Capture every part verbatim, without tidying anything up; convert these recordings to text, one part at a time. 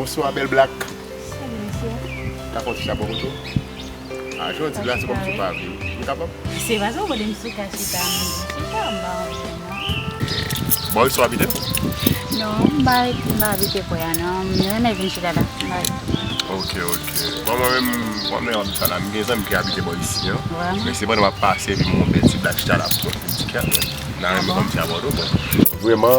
Bonswa, bèl blak. Salut, mesye. Ta fè yon ti chabon kote w? A, jodi la, se kòmsi w pa vle. M kapab? Se pa sa w mande m sou ka chita, m chita, m pa anvi non. Bò isit w abite? Non, m pa, m pa abite kwè a non. M renmen vin chita la. M pa abite. Ok, ok. Bon, mwen menm, kòm lè w ap di sa la, m gen zanmi ki abite bò isi an. Vrèman? Men se pandan m ap pase, epi m wè yon bèl ti blak chita la, pou mwen, m di, "Kèt, mwen, m ta renmen kòmsi abòde w, bon." Vrèman,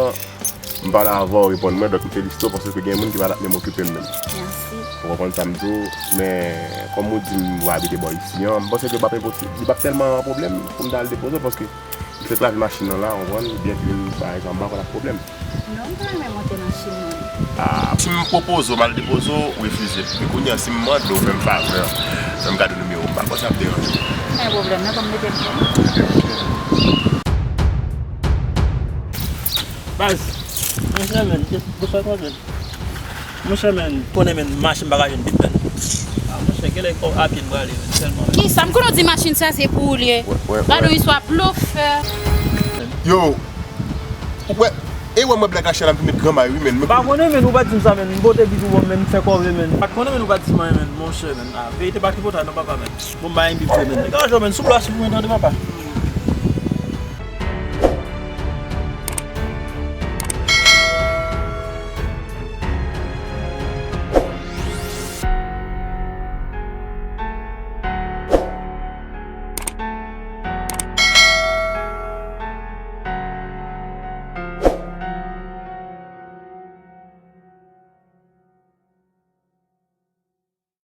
m pale avè w, w reponn mwen, donk m felisite w paske gen moun ki pa t ap menm okipe m menm. Mèsi. Ou konprann sa m di w, men kòm ou di m ou abite bò isi an, m panse ke l p ap enposib, li p ap tèlman yon pwoblèm pou m ta al depoze w paske m fèk lave machin nan la, ou konprann, byen ke m pa egzanp, m pa konn ak pwoblèm. Non, m ta renmen monte machin mwen. Ah, si m pwopoze w m al depoze w, ou refize. Men kounye a, si m mande w, fè m favè, fè m gade nimewo m, m pa panse ap deranje w. Pa gen pwoblèm, non, ban m mete m. Baz, monchè, men, bonswa, kòman? Monchè, men, konnen, men, machin pa ka jwenn pit, men. Ah, monchè, genlè a pye m prale, men, sèlman, men. Kisa? M konnen w di machin sa se pou ou l ye. Wè, wè, gade yon istwa blofè. Yo, ou wè, e wè mwen blak achè la, m vin met granmay, wi, men. Pa konnen, men, ou pa di m sa, men. M pote pit ou ban m, men, m fè kòve, men. Pa konnen, men, ou pa di m anyen, men, monchè, men. Ah, verite pa tripotay, non, papa, men. Bon, m pa gen pip vre, men. Degaje w, men, sou plas pou mwen, tande, papa.